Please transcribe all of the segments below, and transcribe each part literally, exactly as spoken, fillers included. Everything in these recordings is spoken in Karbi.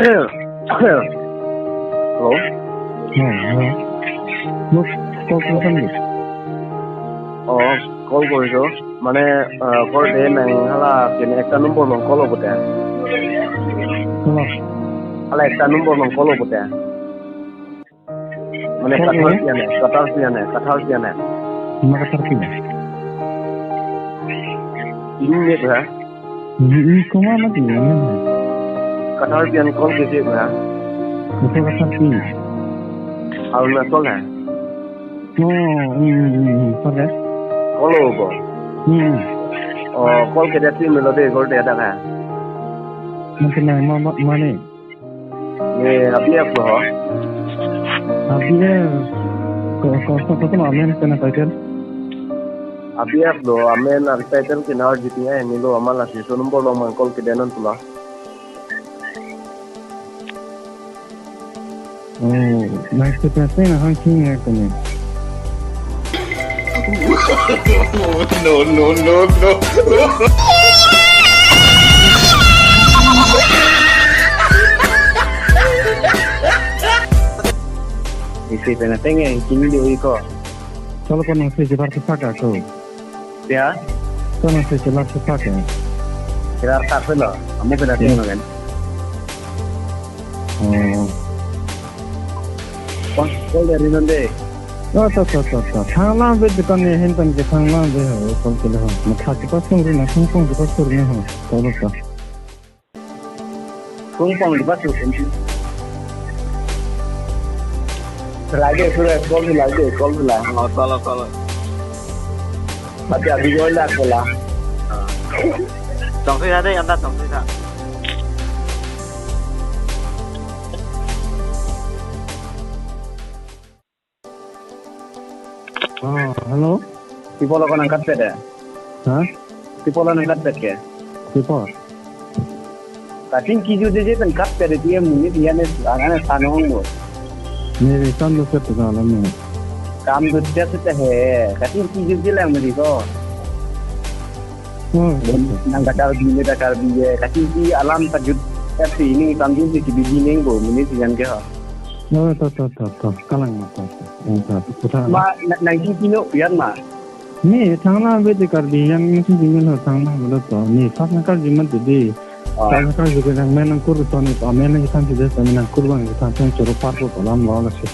Hello? Hmm, hello. Look, call to somebody. Oh, call কৰিছো। মানে, আহ, call de nang hala kene ekta number along call obote। Hello. Hala ekta number along call obote। মানে, call কাথাৰ নে? Piane, কাথাৰ Piane, Kathar Piane। Maka Kathar Piane. Ini nih, ha? Ini, ini kuma mati ya, ini. Kathar Piane call kisi, ha? Itu Kathar Piane. Arunachal, ha? Oh, hmm, hmm, hmm, hmm, sorry. Call obo. Hmm. Oh, call ke dati melo de, call de ada, ha? Mungkin yang ma, ma, mana? Ye, abi aplo ho? Abi, eh, ko, ko, ko, ko, ko, amen kena title? Abi aplo, amen ar title ke nar jiti eh, nilo amal asi, so number along mang call kedenon pulo. Oh, nice to pass na hang king eh kene. No, no, no, no. Isi pena tenge kini di iko. Solo kono si jebar sepak ako. Ya. Kono si jebar sepak ya. Jebar tak pelo. Kamu pena tenge kan. Oh. Kon, call dari nonde. Oh, to, to, to, to. Thanglang be dukan ne hen tan ke thanglang be ho, call ke le ho. Matha ke pasung ri na, sung sung ke pasung ri na ho. To, to, to. Sung pong ke pasung ri. Lage, sure, call lage, call lage. Call, call, call. Pati abi gol dak bola. Tong sui tha de, anta tong sui tha. Oh, hello. Sipolo ko nangkat pede? Ha? Sipolo nangkat pede ke? Sipolo. Kaching kiju je je pen kat pede dia munit dia ne angane sanong mo. Ne re san lo set na la ne. Kam do set set he. Kaching kiju je lang mo di ko. Hmm. Nang kakar bi ne kakar bi ye. Kaching ki alam ta jut. Tapi ini kam jin si bi bi neng bo munit dia ke ha. Oh, to, to, to, to. Kalang ma to, to. Oh, to, to. Kutha Ma, na, nang jin kino pian ma. Ni, thanglang be de Karbi, yang ni si jingin ho thanglang be to. Ni, sat na Karbi man de. Ah. Sat na Karbi ke nang men nang kur to ni, amen nang than si de, nang kur bang than than choro par ko alam lo la si.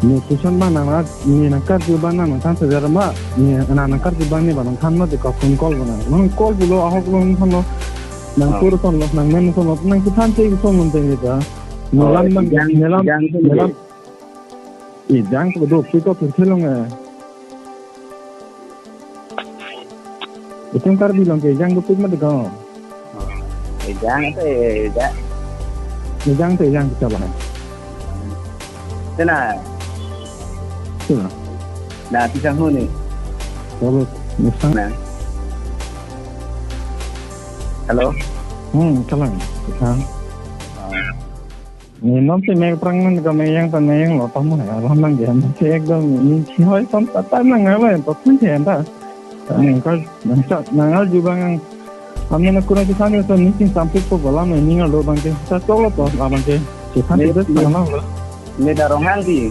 Ni, tuition bang nang, ni nang Karbi bang nang than si de ma, ni nang, nang Karbi bang ni bang nang than ma de ka phone call bang nang. Nang call bulo, ahok lo nang than lo. Nang Ah. Kur to lo, nang men to lo, nang than si to lo te ni ta. Ni Oh, lam bang, ejang, ni lam, ejang to ni lam. Ejang kedo pui ko pun thelong eh. Itum Karbi along ke ejang dopik ma dega. Ejang to ejang. Ejang to ejang kita ba. Tena. Tena. Na, pisang ho ni. Kalau pisang. Na. Hello. Hmm, kalang. Pisang. Ah. Ni non si me prang non ka me yang ta me yang lo tam hai alam nang ge si ekdom ni si hoi tam ta ta nang ngal to pun si anta. Nang ka nang cha nang ngal ju bang ang. Amen na kurang si sani so ni sing sampik ko bola me ni ngal do bang ke. Sa to lo to la bang ke. Si kan Ni- des ni- nang lo. Ni da rong hang di.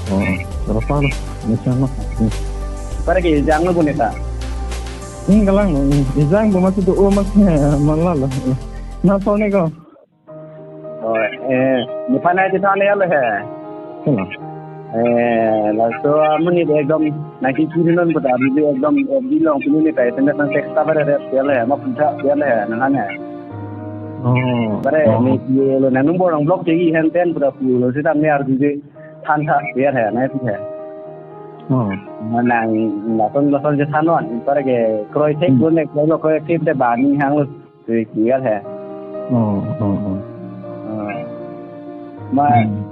Oh, berapa lo? Ni sana. Para ke jang lo bonita. Ni galang lo. Ni jang bo masih do o masih malala. Na so ni ko. Oh, eh, ni panai di thane alo he. Hello. Eh, laso amonit ekdom naki kiri non pada abi ekdom, eh, bilong pini ni kai tenda sang text ta bare re piale, ma puja piale, nang ane. Oh. Bare Oh. ni ye lo nang number nang block jegi hen ten pada pu lo sita me arju je than tha piale, na pu he. Oh. Ma nang lason lason je thanon, para ke kroi thek Hmm. lo ne kroi lo kroi thek te bani hang lo. Tui clear he. Oh, oh, oh. Ah. Ma. Hmm.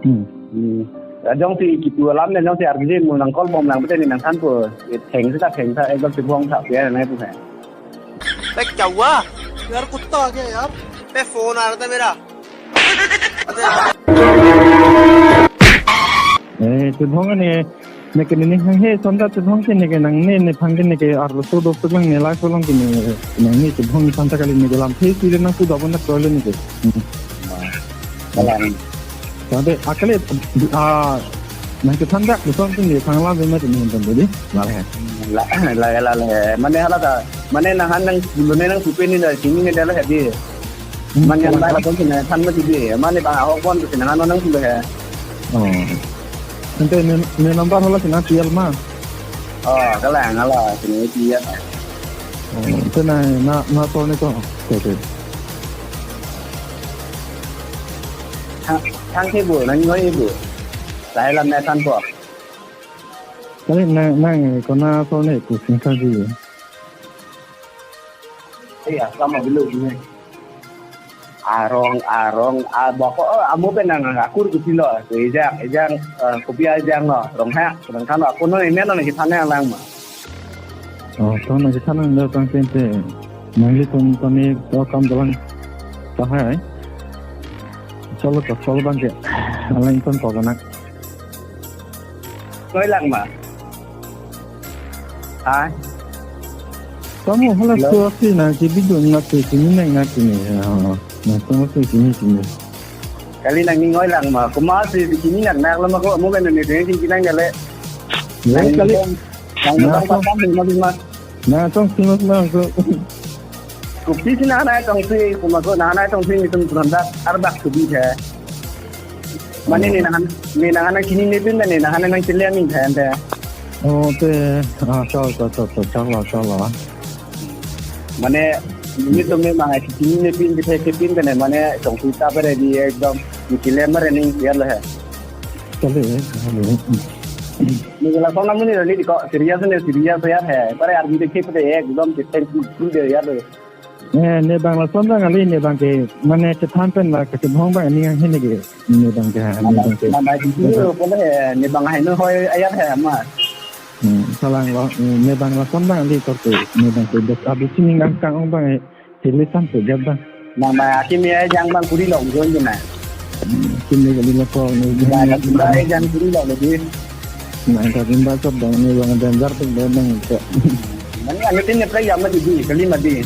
Hmm. Hmm. Ajong si kitu alam ne, ajong si arjin mo nang call bom lang pete ni nang than po. Theng sita theng sa, ekdom si bong sa, pian nai pu he. Pe kya hua? यार कुत्ता आ गया यार। पे फोन आ रहा था मेरा। Eh, si bong ni. Neke nini hanghe sonda chebhong ke neke nangne nephan ke neke arloso doksuk lang nelai solong ke ne nangne chebhong tanta kali neke lamthe si le nangpu dobon na kroilo neke. Hmm. Kalang. Tante akale, ah, nangkethan dak lusong ke ne thangla be ma tini tante di. Malah. La la la la. Mane hala ta. Mane nanghan nang lone nangpupe ni da chini ne dala hadi. Hmm, mane kalang, ba kalang. Kon sina than ma tidi. Mane bang ahok bon sina han nangpulo he. Oh. Tante ne, ne number hala sina T L ma. Oh, kalang hala sina T L. Oh, tante na, na, na to ne to. Oke, oke. Thang, thang ke bu, nang ngoi bu. Lahai lam ne thanpo. Kali nang, nang kona to ne ku sing sa ji. Iya, sama dulu ini. Arong, arong, ah, bako, oh, amu pe nang akur kutilo. Ejang, ejang, eh, kopi ejang lo. Rong ha, sedang kan aku no ini no kita ne lang ma. Oh, to nangkethan nang lo tang tente. Nanglitum kami to kam dolang. Tahai. Chalo to, chalo bang ke. Alang ton ko kanak. Koi lang ma. Hai. Kamu hala. Hello? Suasi na si bidun na si sini nang na sini. Ya. Na sama si sini sini. Kali nang ngoi lang ma. Kuma si sini nang nak lama ko mo kan ni sini sini nang gale. Ya, nang kali. Nang na bang so patang lima lima. Na tong si mas lang so. Kopi si na na tong si kuma ko na na tong si ni tum tum dak arbak subi he. Mane ne nang ne nang nang chinine pin ne nang nang chilian ni than te. Oh, te, ah, so, so, so, so, so, so, so. Mane, ni to me mangai chinine pin te te pin te ne mane tong si ta pare di ekdom ni chilian mare ni ya lo he. Chale, eh, chale. Ni la sona muni ni ko serious ne serious ya he. Pare army te khep te ekdom te tension full de ya lo. Eh, ne bang lason bang ali ne bang ke, mane chethan pen la kachebhong bang ani hang hini ke, ne bang ke, ne bang ke. Mama itu pun he, ne bang hai no hoi ayat he ma. Hmm, kalang lo, eh, ne bang lason bang ali korte, ne bang ke, bes abis ini ngang kang ong bang, eh, sili san pe jab bang. Mama, aki me ai jang bang kuri long jon jena. Hmm, sini kali lo ko, ne, ne, ne, ne, jang kuri long lagi. Nah, ka bimba sop bang, ne bang danger tu bang, bang, ke. Mane anu tin ne play ya ma di, kali ma di.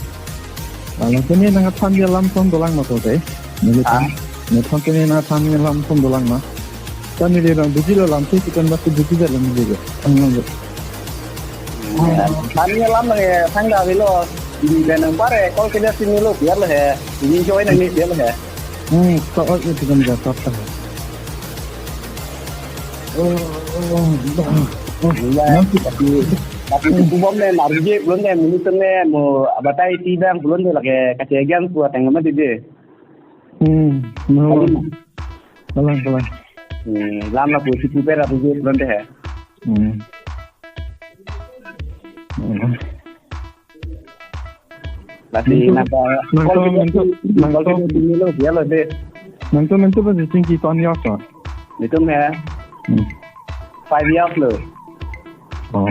Alang sini nangkethan dia lam son dolang ma to te. Nangkethan. Ah. Nangkethan sini nangkethan dia lam son dolang ma. Kan ni dia bang buji lo lam si kan batu buji dah lam dia. Ang lam dia. Kami lam eh thang dah velo. Di dan nang pare call ke dia sini lo biar lah he. Ini join ini biar lah he. Hmm, so itu kan dia sab ta. Oh, oh, oh, oh. Iya, nanti tapi, tapi kubom ne, marje belum ne, minutum ne, mo abatai tidang belum ne, lagi kacegam kuat yang amat ide. Hmm, no. Kalang, kalang. Hmm, lama ku si kuper apa je belum deh. Hmm. Hmm. Lasi nangtum, nangka, nangtum, call nangtum, kita nangtum. Sini lo, dia lo deh. Nangtum, nangtum apa sih tinggi tahun ya apa? Itu ya. Hmm. Five years lo. Oh.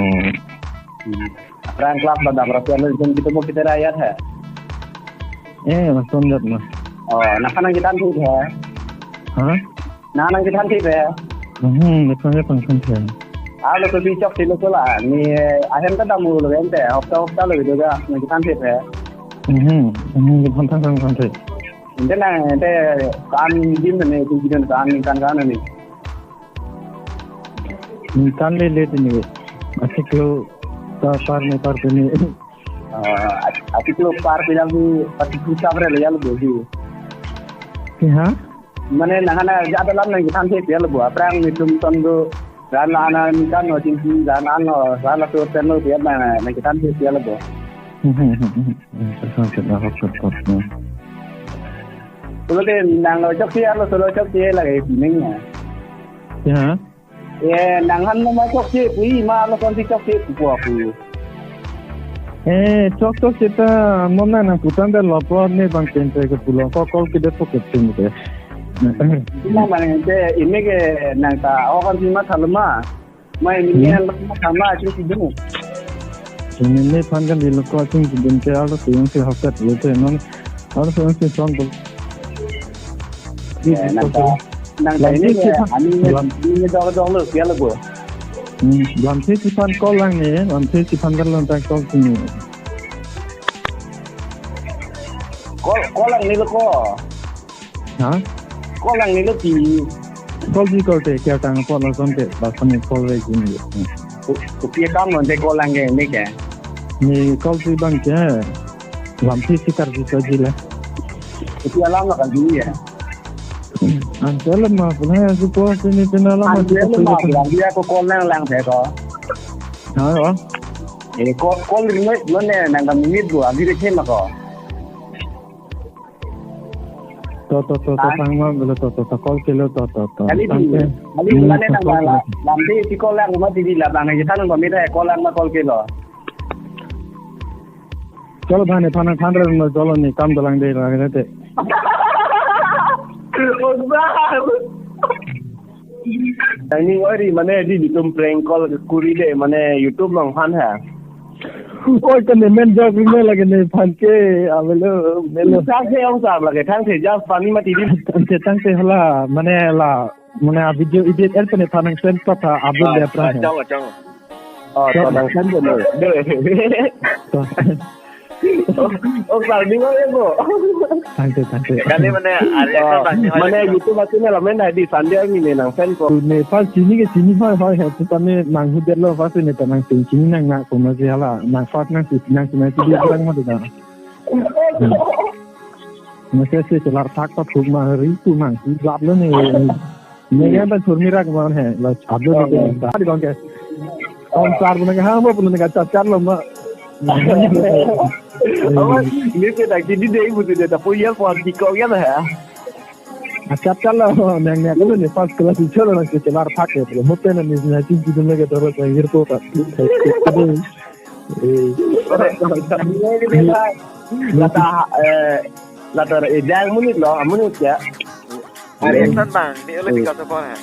Hmm. Aphrang class badam rapian lo, jom kita mau kita rakyat ha. Eh, lason jat ma. Oh, nangkethan nangkethan thik ha. Hah? Nang nangkethan thik he. Hmm, nangkethan nangkethan thik he. Alo ko bi chok silo ko la. Ni ahem ta damu lo ente. Hopta hopta lo video ga nangkethan thik he. Hmm, hmm, nangkethan nangkethan thik. Ente nang ente kan din ne tu din kan kan kan ne. Nangkethan lele tini. Achiklo ta par ne par tini. Ah, achiklo par bilang di pati pusap re lo ya lo bohi. Ki ha? Mane nangkana jada lam nangkethan thik ya lo bo. Aphrang nitum ton do ran la ana nangkan no chingki ran an no ran la to ten lo ya na nangkethan thik ya lo bo. Hmm, hmm, hmm, hmm. Hmm, terus, terus, terus, terus, terus, hmm. Pulo de nang lo chok si ya lo solo chok si lagi pining ya. Ya. Ye, nanghan no ma chokche pu, ima lo kon si chokche pu pu pu. Eh, chok chokche ta, non na nang putan da lo po ne bang pen te ke pulo ko call ke de pocket sim ke. Ima mane te, ini ke nang ta, oh kan si ma thalma. Ma ini Hmm? Yang ma thalma, ching si dun. Ini ne phan kan di lo ko ching si dun ke alo tu yang si hafat lo te non. Alo tu yang si son tu. Eh, nang ta, nang ta ini ke, ani ini dong dong lo, ya lo bo. Hmm, lamthe si aphan call lang ne, lamthe si aphan kan lang ta call si ne. Call, call lang ne lo ko. Ha? Call lang ne lo ti. Call si call te, kya tang apot lason te, lason ne call re si ne. Ko, kopi akam non te call lang ke, ne ke? Ne call si abang ke. Lamthe si karju ta ji la. Kopi alam la karju ya? Ante alam ma puna ya, si ko si ne puna alam ma. Ante si alam ma ko puna ya, ko call lang lang te ko. Ha, wa? Eh, call, call ring noi, non ne nang kam minute dua, abhi rekhe ma ko. To, to, to, to, ah? Tang ma, bela to, to, to, call kelo, to, to, to. Kali di, tang ke. Kali di, hmm, mane to, nang call bala, kelo. Lamthe si call lang ma ti di la, bang ne than ko mita call lang ma call kelo. Cholo bhai ne aphan nang than ran lo, cholo ne kam dolang de la ne te. Osar. Tang ni ori mane di nitum prank call kuri de mane YouTube along aphan ha. Oi, kan ne men jok ri me lage ne aphan ke, avelo, melo. Tang se ong sar lage, tang se jas pani mati di. Tang se, tang se hala, mane la, mane a video edit el pen aphan nang send pa tha upload le aphrang. Ah, chong, chong. Oh, to nang send ko mo. De. To. Oh, oh, sar ding ya ko. Tang se, tang se. Kali mane, ari oh, ko bang ni mane hoi. YouTube asin la men di Sunday arni ne nang send ko. Ne aphan chini ke chini hoi hoi hai, to tame nang hu det lo aphan si ne ta nang chini nang na ko ma si hala, nang first nang si, nang si nang si di lang ma de na. Message si chelar thak ta thuk ma ri tu mang si lap lo ne. Ne kan ta churmi rak man hai, la chap lo ne ta. Di bang ke. Om sar puna ke ha mo puna ne ka chap chap lo ma. Awa, ni se ta ki di de bu de ta po ya po ki ko ya na ha. A chap chap lo, nang ne ko ne first class teacher lo nang si chelar thak ke. Mo pe na ni na chini chini le ke ta ro ta hir to ta. Eh. Lata, eh, lata, eh, jang amonit lo, amonit ya. Ari action bang, ni ulo di kau sepon ha.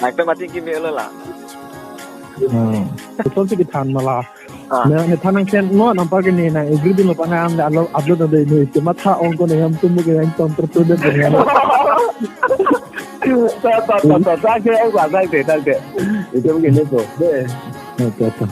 Nang tu mati kimi ulo la. Hmm. Betul si kethan ma la. Ah. Ne, ne than nang send mo, nampak ini nang agree dulu pa nang upload, upload ada ini. Cuma tha ong ko ne ham tum ke yang tonton tu de. Ta, ta, ta, ta, ta, ke, ta, ta, ta, ta. Itu mungkin itu. De. Oke, oke.